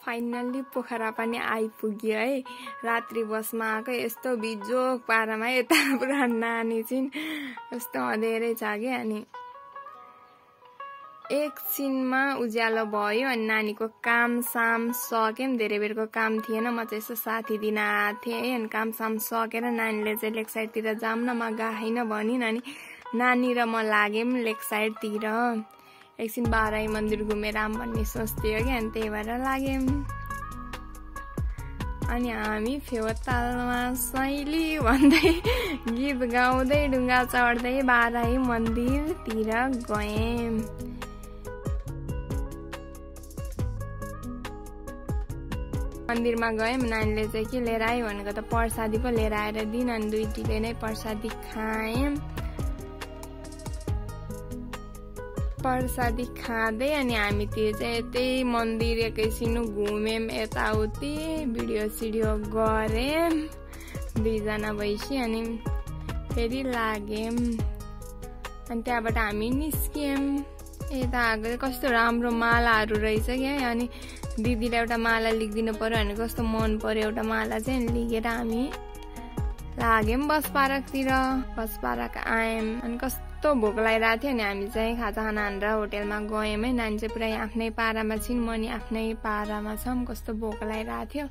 Finally Pokhara पनि आइपुग्यो है। रात्रि बसमा आएको यस्तो बिजोक पारामा यता पुरा नानी चाहिँ यस्तो अँधेरै छ कि अनि एकछिनमा उज्यालो भयो अनि नानीको काम साम सक्यौँ। धेरै बेरको काम थिएन, म चाहिँ यसो साथी दिन आएको थिएँ है। अनि काम साम सकेर नानीले चाहिँ लेक साइडतिर जाऊँ न, म गएन भनिन् अनि नानी र म लाग्यौँ लेक साइडतिर। एकछिन बाराही मन्दिर घुमेर आऊँ भन्ने सोच्थ्यो कि अनि त्यही भएर लाग्यौँ। अनि हामी फेवातालमा सैली भन्दै गीत गाउँदै ढुङ्गा चढ्दै बाराही मन्दिरतिर गयौँ। मन्दिरमा गयौँ। नानीले चाहिँ के लिएर आयो भनेको त प्रसादी पो लिएर आएर दिन् अनि दुईटीले नै प्रसादी खायौँ। प्रसादी खाँदै अनि हामीतिर चाहिँ यतै मन्दिर एकैछिन घुम्यौँ, यताउति भिडियो सिडियो गऱ्यौँ दुईजना भइसी अनि फेरि लाग्यौँ। अनि त्यहाँबाट हामी निस्क्यौँ। यता आएको कस्तो राम्रो मालाहरू रहेछ क्या। अनि दिदीलाई एउटा माला लिखिदिनु पर्यो भने कस्तो मन पर्यो एउटा माला चाहिँ लिखेर हामी लाग्यौँ बस पार्कतिर। बस पार्क आयौँ अनि कस्तो भोक लागिरहेको थियो अनि हामी चाहिँ खाजा खाना हानेर होटेलमा गयौँ है। नानी चाहिँ पुरै आफ्नै पारामा छिन्, म नि आफ्नै पारामा छौँ। कस्तो भोक लागिरहेको थियो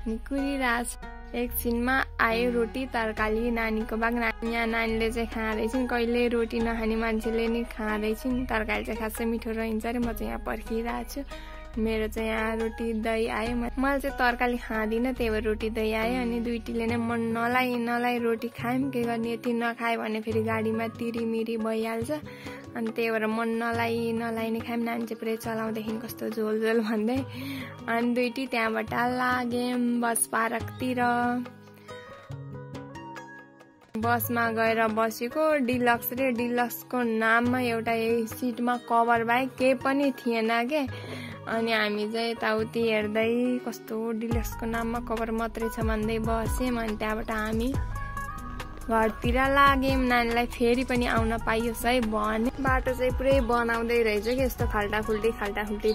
अनि कुरिरहेछ। एकछिनमा आयो रोटी तरकारी नानीको बाग। यहाँ नानीले चाहिँ खाँदैछिन्, कहिले रोटी नखाने मान्छेले नि खाँदैछिन्। तरकारी चाहिँ खासै मिठो रहन्छ अरे। म चाहिँ यहाँ पर्खिरहेको छु। मेरो चाहिँ यहाँ रोटी दही आयो। मैले चाहिँ तरकारी खाँदिनँ, त्यही भएर रोटी दही आयो। अनि दुईटीले नै मन नलाई रोटी खायौँ। के गर्ने, यति नखायो भने फेरि गाडीमा तिरिमिरी भइहाल्छ। अनि त्यही भएर मन नलाई नै खायौँ। नानी चाहिँ पुरै चलाउँदेखि कस्तो झोल भन्दै अनि दुईटी त्यहाँबाट लाग्यौँ बस पार्कतिर। बसमा गएर बसेको डिलक्स रे। डिलक्सको नाममा एउटा यही सिटमा कभर बाहेक केही पनि थिएन के। अनि हामी चाहिँ यताउति हेर्दै कस्तो डिलक्सको नाममा कभर मात्रै छ भन्दै बस्यौँ। अनि त्यहाँबाट हामी घरतिर लाग्यौँ। नानीलाई फेरि पनि आउन पाइयोस् है भने। बाटो चाहिँ पुरै बनाउँदै रहेछ कि यस्तो खाल्टाखुल्टी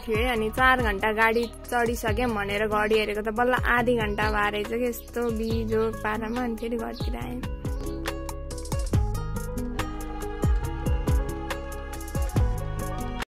थियो है। अनि 4 घन्टा गाडी चढिसक्यौँ भनेर घडी हेरेको त बल्ल आधी घन्टा भए रहेछ कि यस्तो बिजोग पारामा। अनि फेरि घरतिर आयौँ।